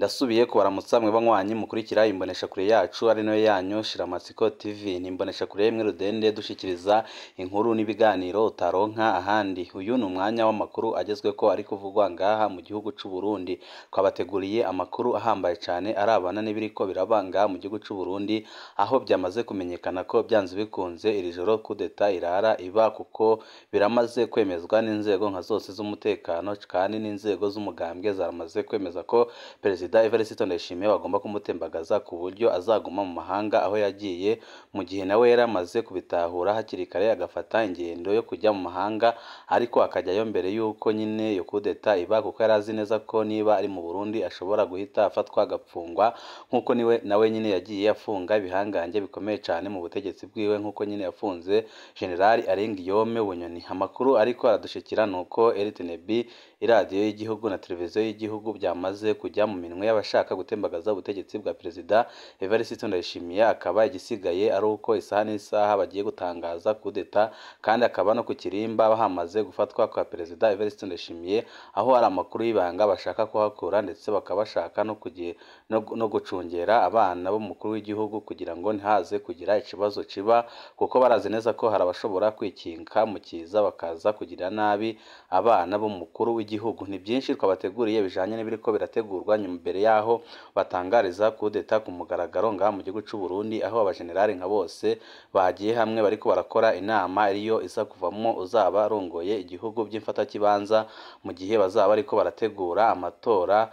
Ndasubiye kubaramutsa mwe banywanyi mukurikira imboneshakure yacu ari nayo yanyu Shiramatsiko TV. Ni imboneshakure imwe rudende dushikiriza inkuru n'ibiganiro utaronka ahandi. Uyu ni umwanya w'amakuru agezweko ari kuvugwa ngaha mu gihugu c'u Burundi. Twabateguriye amakuru ahambaye cane arabana n'ibiriko biraba ngaha mu gihugu c'u Burundi, aho byamaze kumenyekana ko byanze bikunze iri joro kudeta irara iba, kuko biramaze kwemezwa n'inzego nka zose z'umutekano kandi n'inzego z'umugambwe zaramaze kwemeza ko Perezida Evariste Ndayishimiye bagomba kumutembagaza ku buryo azaguma mu mahanga aho yagiye, mu gihe nawe yari amaze kubitahura hakiri kare agafata ingendo yo kujya mu mahanga, ariko akajyayo mbere y'uko nyine iyo kudeta iba, kuko yari azi neza ko niba ari mu Burundi ashobora guhita afatwa agafungwa, nk'uko niwe nawe nyine yagiye afunga ibihangange bikomeye cyane mu butegetsi bwiwe, nk'uko nyine yafunze General Arengiyome Bunyoni. Amakuru ariko aradushikira ni uko RTNB, iradiyo y'igihugu na televiziyo y'igihugu byamaze kujya mu minwe y'abashaka gutembagaza ubutegetsi bwa Perezida Evariste Ndayishimiye, akaba igisigaye ari uko isaha n'isaha bagiye gutangaza kudeta, kandi akaba no ku kirimba bahamaze gufatwa kwa Perezida Evariste Ndayishimiye, aho hari amakuru y'ibanga bashaka kuhakura, ndetse bakaba bashaka no gucungera abana b'umukuru w'igihugu kugira ngo ntihaze kugira ikibazo kiba, kuko barazi neza ko hari abashobora kwikinka mu kiza bakaza kugira nabi abana b'umukuru w'igihugu. Ni byinshi twabateguriye bijanye n'ibiriko birategurwa nyuma mbere yaho batangariza kudeta ku mugaragaro ngaha mu gihugu c'u Burundi, aho abajenerali nka bose bagiye hamwe bariko barakora inama ariyo iza kuvamwo uzaba arongoye igihugu by'imfatakibanza mu gihe bazaba bariko barategura amatora.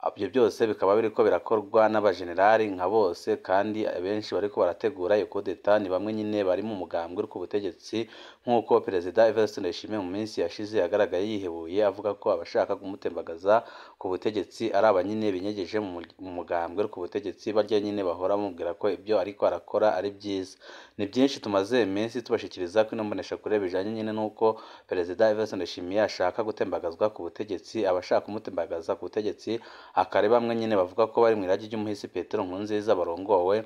Ibyo byose bikaba biriko birakorwa n'abajenerali nka bose, kandi abenshi bariko barategura iyo kudeta ni bamwe nyine bari mu mugambwe uri ku butegetsi, nk'uko Perezida Evariste Ndayishimiye mu minsi yashize yagaragaye yihebuye avuga ko abashaka kumutembagaza ku butegetsi ari abanyine binyegeje mu mugambwe uri ku butegetsi, barya nyine bahora bamubwira ko ibyo ariko arakora ari byiza. Ni byinshi tumaze iminsi tubashikiriza kuri ino mboneshakure bijanye nyine n'uko Perezida Evariste Ndayishimiye ashaka gutembagazwa ku butegetsi, abashaka kumutembagaza ku butegetsi akari bamwe nyine bavuga ko bari mu iragi ry'umuhisi Petero Nkurunziza barongowe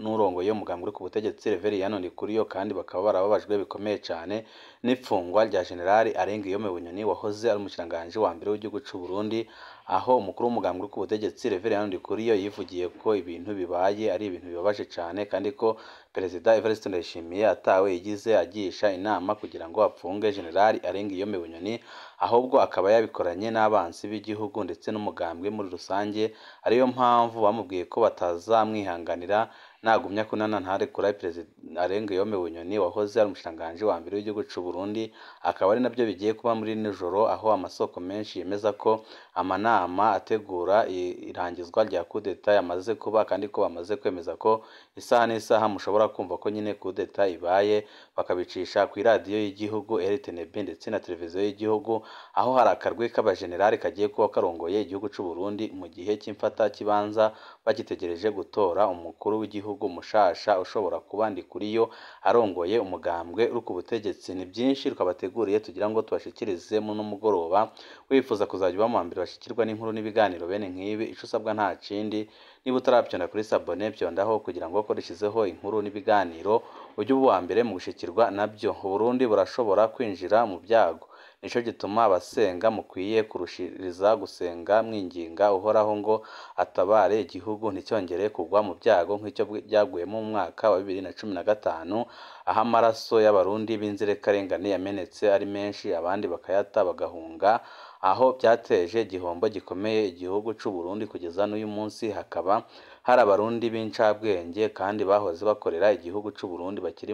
n'urongoye umugambwe uri ku butegetsi Reveriyano Ndikuriyo, kandi bakaba barababajwe bikomeye cyane n'ifungwa rya General Arengiyome Bunyoni wahoze ari umushikiranganji wa mbere w'igihugu c'u Burundi, aho umukuru w'umugambwe uri ku butegetsi Reveriyano Ndikuriyo yivugiye ko ibintu bibaye ari ibintu bibabaje cyane, kandi ko Perezida Evariste Ndayishimiye atawe yigize agisha inama kugira ngo apfunge General Arengiyome Bunyoni, ahubwo akaba yabikoranye n'abansi b'igihugu ndetse n'umugambwe muri rusange, ariyo mpamvu bamubwiye ko batazamwihanganira nagumya kunana ntarekura Perezida Arengiyome Bunyoni wahoze ari umushikiranganji wa mbere w'igihugu c'u Burundi. Akaba ari nabyo bigiye kuba muri nijoro, aho amasoko menshi yemeza ko amanama ategura irangizwa rya kudeta yamaze kuba, kandi ko bamaze kwemeza ko isaha n'isaha mushobora kumva ko nyine kudeta ibaye, bakabicisha ku iradiyo y'igihugu RTNB ndetse na televiziyo y'igihugu, aho hari akarwi k'abajenerali kagiye kuba karongoye igihugu c'u Burundi mu gihe cy'imfata kibanza, bagitegereje gutora umukuru w'igihugu mushasha ushobora kuba Ndikuriyo arongoye umugambwe uri ku butegetsi. Ni byinshi twabateguriye tugira ngo tubashikirize muno mugoroba. Wifuza kuzajya uba mu wa mbere bashikirwa n'inkuru n'ibiganiro bene nk'ibi, ico usabwa nta kindi, niba utaravyonda kuri sabone vyondaho kugira ngo ko dushizeho inkuru n'ibiganiro ujye uba uwa mbere mu gushikirwa nabyo. Uburundi burashobora kwinjira mu byago, nico gituma abasenga mukwiye kurushiriza gusenga mwinginga Uhoraho ngo atabare igihugu nticyongere kugwa mu byago nk'icyo byaguyemo mu mwaka wa 2015, aho amaraso y'abarundi b'inzirakarengane yamenetse ari menshi, abandi bakayata bagahunga, aho byateje igihombo gikomeye igihugu c'u Burundi. Kugeza n'uyu munsi hakaba hari abarundi b'incabwenge kandi bahoze bakorera igihugu c'u Burundi bakiri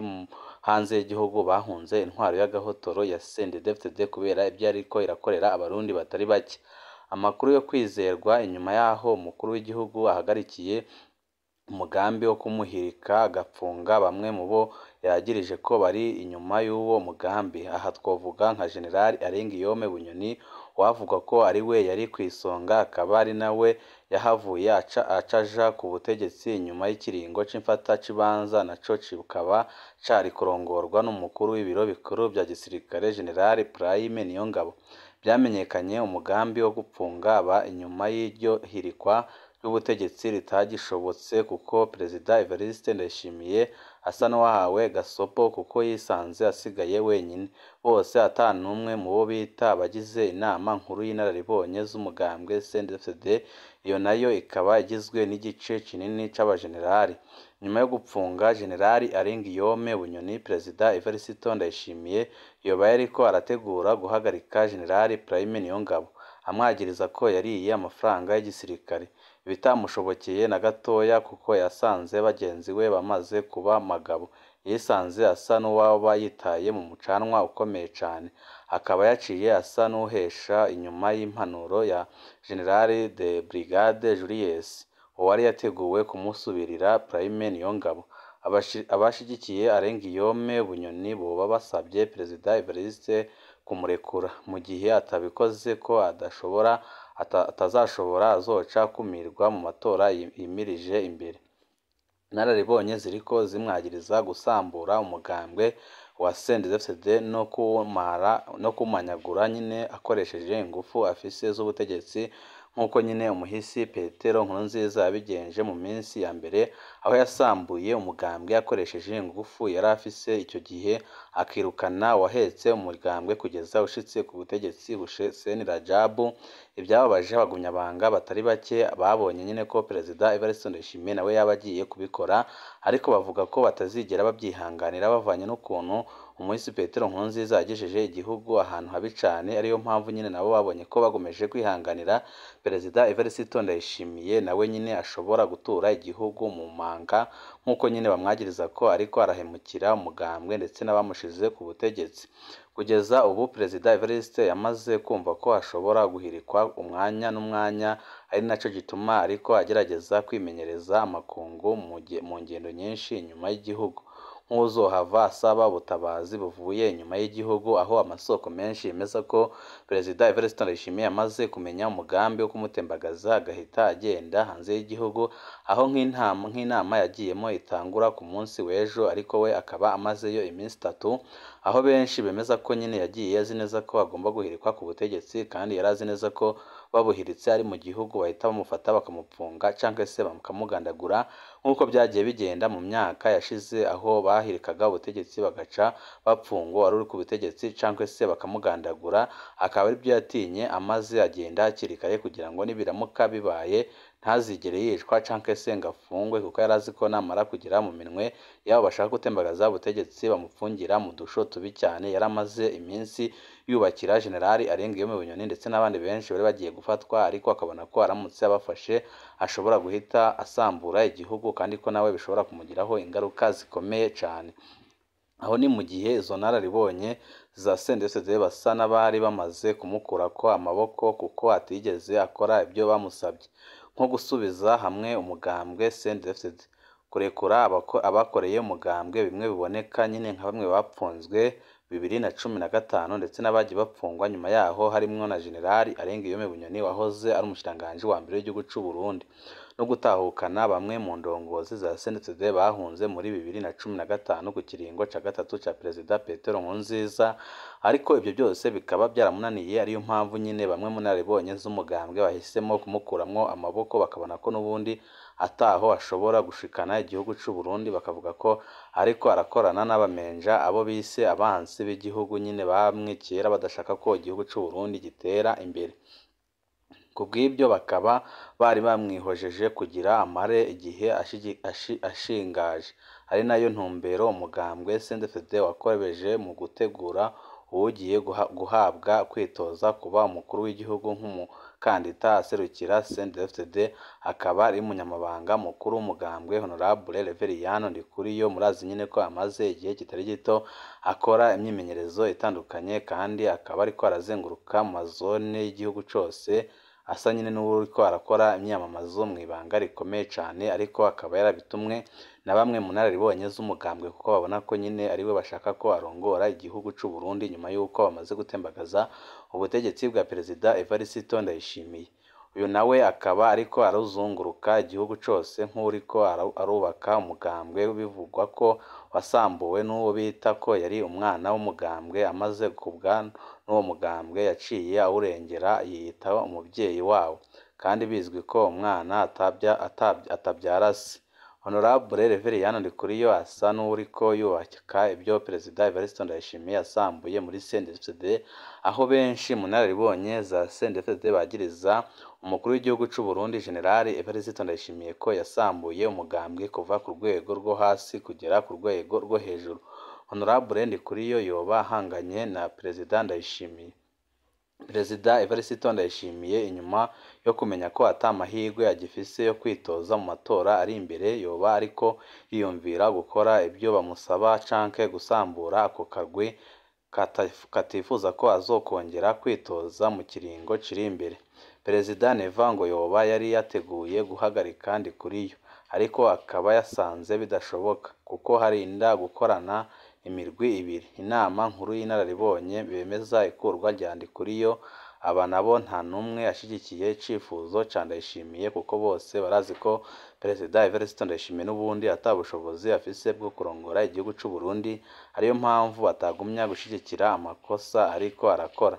hanze y'igihugu bahunze intwaro y'agahotoro ya CNDD-FDD kubera ibyo yariko irakorera abarundi batari bake. Amakuru yo kwizerwa inyuma y'aho umukuru w'igihugu ahagarikiye umugambi wo kumuhirika agapfunga bamwe mu bo yagirije ko bari inyuma y'uwo mugambi. Aha twovuga nka General Arengiyome Bunyoni wavuga ko ari we yari ku isonga, akaba ari nawe yahavuye acaja ku butegetsi inyuma y'ikiringo c'imfata cibanza, naco kikaba cari kurongorwa n'umukuru w'ibiro bikuru vya gisirikare General Prime Niyongabo. Vyamenyekanye umugambi wo gupfunga aba inyuma y'iryo hirikwa ry'ubutegetsi ritagishobotse, kuko Perezida Evariste Ndayishimiye asa n'uwahawe gasopo kuko yisanze asigaye wenyine, bose ata n'umwe mu bo bita abagize inama nkuru y'inararibonye z'umugambwe CNDD-FDD, iyo nayo ikaba igizwe n'igice kinini c'abajenerali. Nyuma yo gupfunga Jenerali Alain Guillaume Bunyoni, Perezida Evariste Ndayishimiye yoba yariko arategura guhagarika Jenerali Prime Niyongabo, amwagiriza ko yariye amafaranga y'igisirikare, ibitamushobokeye na gatoya kuko yasanze bagenzi we bamaze kuba magabo. Yisanze asa n'uwoba yitaye mu mucanwa ukomeye cane, akaba yaciye asa n'uwuhesha inyuma y'impanuro ya General de Brigade Julius, uwari yateguwe kumusubirira Prime Niyongabo. Abashigikiye Alain Guillaume Bunyoni boba basabye Perezida Evariste kumurekura, mu gihe atabikoze ko adashobora atazashobora azoca akumirwa mu matora yimirije imbere. Inararibonye ziriko zimwagiriza gusambura umugambwe wa CNDD-FDD no kuwumanyagura nyene akoresheje ingufu afise z'ubutegetsi, nk'uko nyene umuhisi Petero Nkurunziza yabigenje mu minsi ya mbere, aho yasambuye umugambwe akoresheje ingufu yari afise ico gihe, akirukana uwahetse umugambwe kugeza ushitse ku butegetsi Hussein Rajabu. Ivyababaje abagumyabanga batari bake babonye nyene ko Perezida Evariste Ndayishimiye nawe yaba agiye kubikora, ariko bavuga ko batazigera bavyihanganira bavanye n'ukuntu umuhisi Petero Nkurunziza yagejeje igihugu ahantu habi cane, ariyo mpamvu nyene nabo babonye ko bagomeje kwihanganira Perezida Evariste Ndayishimiye nawe nyene ashobora gutura igihugu mu manga, nk'uko nyene bamwagiriza ko ariko arahemukira umugambwe ndetse n'abamushize ku butegetsi. Kugeza ubu Perezida Evariste yamaze kumva ko ashobora guhirikwa umwanya n'umwanya, ari naco gituma ariko agerageza kwimenyereza amakungu mu ngendo nyinshi inyuma y'igihugu, nk'uwuzohava asaba ubutabazi buvuye inyuma y'igihugu, aho amasoko menshi yemeza ko Perezida Evariste Ndayishimiye yamaze kumenya umugambi wo kumutembagaza agahita agenda hanze y'igihugu, aho nk'inama yagiyemo itangura ku munsi w'ejo, ariko we akaba amazeyo iminsi itatu, aho benshi bemeza ko nyene yagiye azi neza ko agomba guhirikwa ku butegetsi, kandi yari azi neza ko babuhiritse ari mu gihugu bahita bamufata bakamupfunga canke se bakamugandagura, nk'uko byagiye bigenda mu myaka yashize, aho bahirikaga ubutegetsi bagaca bapfungwa uwari uri ku butegetsi canke se bakamugandagura, akaba aribyo yatinye amaze agenda hakiri kare kugira ngo nibiramuka bibaye ntazigere yicwa canke se ngo afungwe, kuko yari azi ko namara kugera mu minwe y'abo bashaka gutembagaza ubutegetsi bamupfungira mu dusho tubi cyane. Yari amaze iminsi yubakira Jenerali Alain Guillaume Bunyoni ndetse n'abandi benshi bari bagiye gufatwa, ariko akabona ko aramutse abafashe ashobora guhita asambura igihugu, kandi ko nawe bishobora kumugiraho ingaruka zikomeye cane. Aho ni mu gihe izo nararibonye za CNDD-FDD basa n'abari bamaze kumukurako amaboko kuko atigeze akora ibyo bamusabye, nko gusubiza hamwe umugambwe CNDD-FDD, kurekura abakoreye umugambwe bimwe biboneka nyine nka bamwe bapfunzwe 2015 ndetse n'abagiye bapfungwa nyuma yaho, harimwo na Jenerali Alain Guillaume Bunyoni wahoze ari umushikiranganji wa mbere w'igihugu c'u Burundi, no gutahukana bamwe mu ndongozi za CNDD bahunze muri 2015 ku kiringo ca gatatu ca Perezida Petero Nkurunziza, ariko ivyo byose bikaba byaramunaniye, ariyo mpamvu nyine bamwe mu nararibonye z'umugambwe bahisemo kumukuramwo amaboko, bakabona ko n'ubundi ataho ashobora gushikana igihugu c'u Burundi, bakavuga ko ariko arakorana n'abamenja abo bise abansi b'igihugu nyine bamwe kera badashaka ko igihugu c'u Burundi gitera imbere. Kubw'ibyo bakaba bari bamwihojeje kugira amare igihe ashingaje, ari nayo ntumbero umugambwe CNDD-FDD wakobeje mu gutegura uwugiye guhabwa kwitoza kuba umukuru w'igihugu nk'umukandida aserukira CNDD-FDD, akaba ari umunyamabanga mukuru w'umugambwe Honorable Reveriyani Ndikuriyo. Murazi nyine ko amaze igihe kitari gito akora imyimenyerezo itandukanye, kandi akaba ariko arazenguruka mu mazone y'igihugu cose, asa nyine n'uwuriko arakora imyamamazo mu ibanga rikomeye cane, ariko akaba yarabitumwe na bamwe mu nararibonye z'umugambwe, kuko babona ko nyine ariwe bashaka ko arongora igihugu c'u Burundi nyuma y'uko bamaze gutembagaza ubutegetsi bwa Perezida Evariste Ndayishimiye. Uyu nawe akaba ariko aruzunguruka igihugu cose nk'uwuriko arubaka umugambwe bivugwa ko wasambuwe n'uwo bita ko yari umwana w'umugambwe, amaze kubwa n'uwo mugambwe yaciye awurengera yiyita umuvyeyi wawo, kandi bizwi ko umwana atabyara se. Honorable Reveriyani Ndikuriyo asa n'uwuriko yubaka ibyo Perezida Evariste Ndayishimiye yasambuye muri CNDD-FDD, aho benshi mu nararibonye za CNDD-FDD bagiriza umukuru w'igihugu c'u Burundi General Evariste Ndayishimiye ko yasambuye umugambwe kuva ku rwego rwo hasi kugera ku rwego rwo hejuru. Honorable Ndikuriyo yoba ahanganye na Perezida Ndayishimiye. Perezida Evariste Ndayishimiye inyuma yo kumenya ko ata mahirwe agifise yo kwitoza mu matora ari imbere, yoba ariko yiyumvira gukora ibyo bamusaba canke gusambura ako kagwi katifuza ko azokongera kwitoza mu kiringo kiri imbere. Perezida Neva ngo yoba yari yateguye guhagarika Ndikuriyo, ariko akaba yasanze bidashoboka kuko harinda gukorana imirwi ibiri. Inama nkuru y'inararibonye bemeza ikurwa rya Ndikuriyo, aba nabo nta n'umwe ashigikiye icifuzo ca Ndayishimiye kuko bose barazi ko Perezida Evariste Ndayishimiye n'ubundi ata bushobozi afise bwo kurongora igihugu c'u Burundi, ariyo mpamvu batagumya gushigikira amakosa ariko arakora.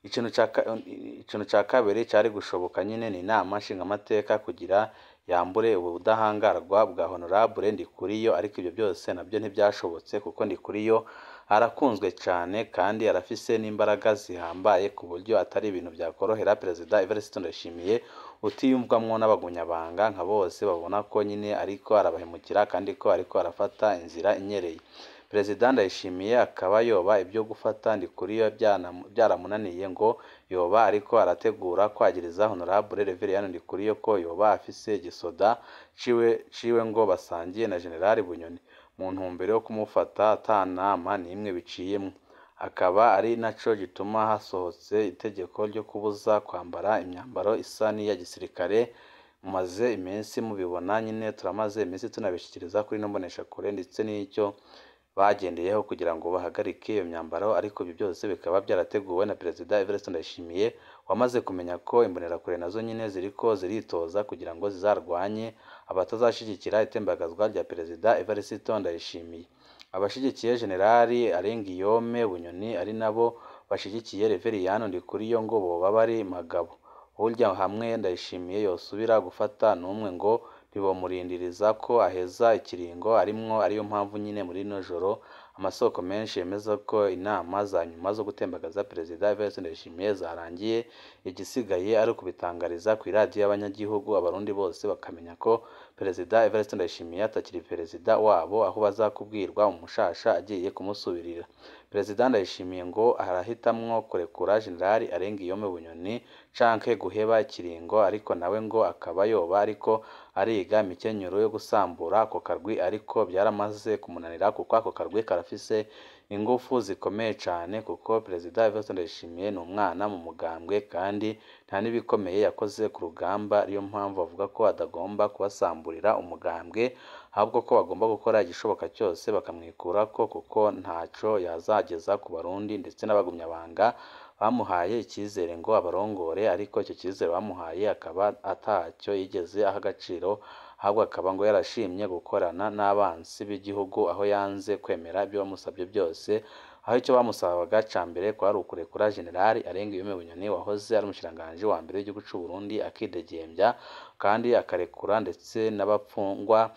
Ikintu ca kabiri cari gushoboka nyene ni inama nshingamateka kugira yambure ubudahangarwa bwa Honorable Ndikuriyo, ariko ibyo byose nabyo ntibyashobotse kuko Ndikuriyo arakunzwe cane kandi arafise n'imbaraga zihambaye ku buryo atari ibintu vyakorohera Perezida Evariste Ndayishimiye utiyumvwamwo n'abagunyabanga nka bose babona ko nyine ariko arabahemukira kandi ko ariko arafata inzira inyereye. Perezida Ndayishimiye akaba yoba ibyo gufata Ndikuriyo byaramunaniye, ngo yoba ariko arategura kwagiriza Honorable Reveriyani Ndikuriyo ko yoba afise igisoda ciwe ngo basangiye na General Bunyoni mu ntumbero yo kumufata ata nama n'imwe biciyemwo. Akaba ari naco gituma hasohotse itegeko ryo kubuza kwambara imyambaro isa n'iya gisirikare. Mumaze iminsi mubibona nyine, turamaze iminsi tunabishikiriza kuri ino mboneshakure ndetse n'icyo bagendeyeho kugira ngo bahagarike iyo myambaro, ariko ibyo byose bikaba byarateguwe na Perezida Evariste Ndayishimiye wamaze kumenya ko imbonerakure nazo nyine ziriko ziritoza kugira ngo zizarwanye abatazashigikira itembagazwa rya Perezida Evariste Ndayishimiye. Abashigikiye General Arengiyome Bunyoni ari nabo bashigikiye Reveriyani Ndikuriyo ngo boba bari magabo. Burya hamwe Ndayishimiye yosubira gufata n'umwe ngo ntibomurindiriza ko aheza ikiringo arimwo, ariyo mpamvu nyine muri rino joro amasoko menshi yemeza ko inama za nyuma zo gutembagaza Perezida Evariste Ndayishimiye zarangiye, igisigaye ari ukubitangariza ku iradiyo y'abanyagihugu, abarundi bose bakamenya ko Perezida Evariste Ndayishimiye atakiri perezida wabo, aho bazakubwirwa umushasha agiye kumusubirira. Perezida Ndayishimiye ngo arahitamwo kurekura General Arengiyome Bunyoni canke guheba ikiringo, ariko nawe ngo akaba yoba ariko ariga imikenyero yo gusambura ako karwi, ariko byaramaze kumunanira kuko ako karwi karafise ingufu zikomeye cane, kuko Perezida Evariste Ndayishimiye ni umwana mu mugambwe kandi nta n'ibikomeye yakoze ku rugamba, ariyo mpamvu bavuga ko atagomba kubasamburira umugambwe, ahubwo ko bagomba gukora igishoboka cyose bakamwikurako kuko ntaco yazageza ku Barundi ndetse n'abagumyabanga bamuhaye icyizere ngo abarongore, ariko icyo cyizere bamuhaye akaba atacyo yigeze aha agaciro, ahubwo akaba ngo yarashimye gukorana n'abansi b'igihugu aho yanze kwemera ibyo bamusabye byose, aho icyo bamusabaga ca mbere kwari ukurekura General Arengiyome Bunyoni wahoze ari umushikiranganji wa mbere w'igihugu c'u Burundi akidegembya kandi akarekura ndetse n'abapfungwa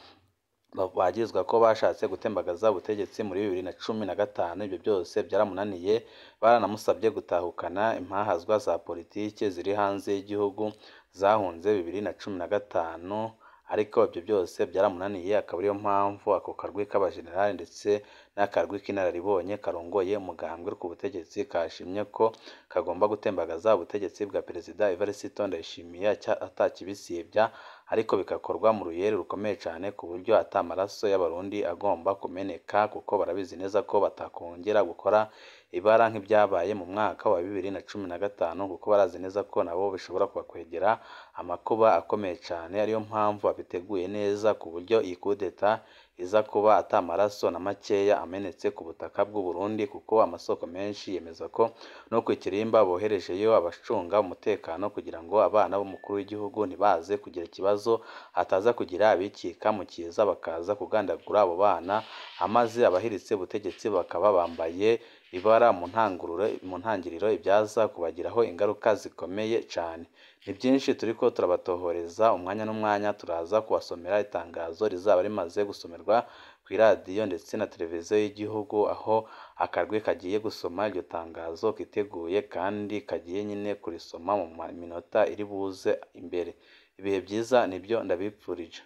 bagizwa ko bashatse gutembagaza ubutegetsi muri 2015. Ibyo byose byaramunaniye, baranamusabye gutahukana impahazwa za politike ziri hanze y'igihugu zahunze 2015, ariko ibyo byose byaramunaniye, akaba ariyo mpamvu ako karwi k'abajenerali ndetse n'akarwi k'inararibonye karongoye umugambwe ku butegetsi kashimye ko kagomba gutembagaza ubutegetsi bwa Perezida Evariste Ndayishimiye atakibisibya, ariko bigakorwa mu ruyeri rukomeye cyane ku buryo ata maraso y'abarundi agomba kumeneka, kuko barabizi neza ko batakongera gukora ibara nk'ibyabaye mu mwaka wa 2015, kuko barazi neza ko nabo bishobora kubakwegera amakuba akomeye cyane, ariyo mpamvu babiteguye neza ku buryo iyi kudeta iza kuba ata maraso na makeya amenetse ku butaka bw'u Burundi, kuko amasoko menshi yemeza ko no ku Kirimba boherejeyo abacunga umutekano kugira ngo abana b'umukuru w'igihugu ntibaze kugira ikibazo, hataza kugira abikika mu kiza bakaza kugandagura abo bana, amaze abahiritse ubutegetsi bakaba bambaye ibara mu ntangiriro ibyaza kubagiraho ingaruka zikomeye cyane. Ni byinshi turiko turabatohoreza, umwanya n'umwanya turaza kubasomera itangazo rizaba rimaze gusomerwa kw'iradiyo ndetse na televiziyo y'igihugu, aho akarwi kagiye gusoma iryo tangazo kiteguye kandi kagiye nyine kurisoma mu minota iri buze imbere. Ibihe byiza nibyo ndabipfurije.